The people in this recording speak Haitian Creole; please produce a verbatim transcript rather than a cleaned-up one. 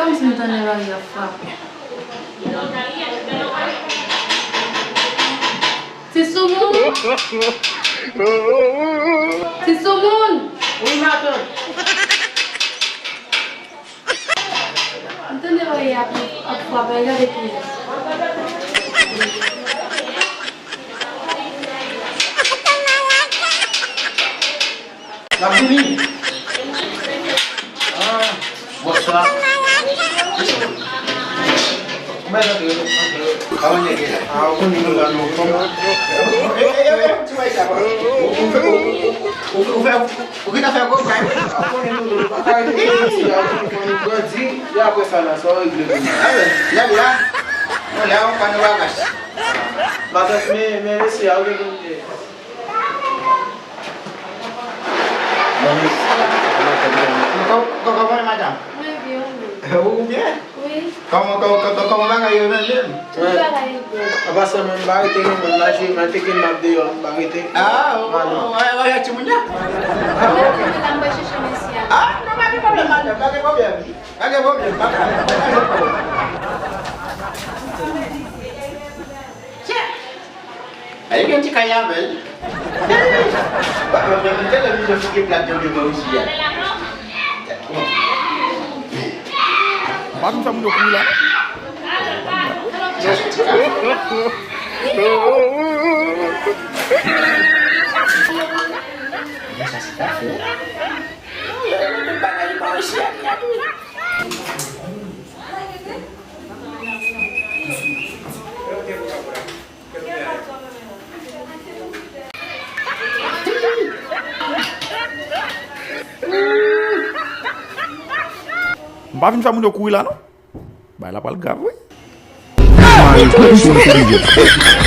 Kòmsi m tande lòrèy ap frape. Ti Soumoun! Ti Soumoun! Wi, matant. M tande lòrèy ap, ap frape, gade kiyès. N ap vini. Ah, bonswa. Ou mèt antre, antre. Kòman nèg yo ye la? Ah, ou konnen nou la, nou, kòman? Eh, eh, eh, eh, ti bagay sa, bro. Ou, ou, ou, ou, ou fè, ou gentan fè gwo kay, wi. Ou konnen nou, nou pa ka rete isi a, ou konnen fò nou grandi, e apre sa la, sa w regle pou nou. Ah, ben, nèg la, nou la, ou pa nou bagaj. Matant, men, men mesye a, ou gen pou nou ye. Kòman, kòman, kòman, madanm? Mwen byen, ou menm? Ou byen? Wi. Kòman, kòman, kòman, kòman bagay yo menm, menm? Tout bagay yo byen. An pasan, mwen, m pa rete gen moun la, jwe, mwen te gen m ap deyò, m pa rete. Ah, oh, oh, oh, oh, timoun yo. Mwen, mwen, mwen, la, m pral chèche mesye a. Ah, non, pa gen pwoblèm, madanm, pa gen pwoblèm. Pa gen pwoblèm, pa gen pwoblèm. Tchè! Ay, gen ti kay avè l. Ba, ba, ba, m te lè m fouke plat yo devan isi a. M pa vin fè moun yo kouri la. Sa se ti kay. Sa se kafe. Yo, yo, tout bagay pa isi a, wi. M pa vin fè moun yo kouri la, non. Bagay la pral grav, wi. Mari, mari, mari.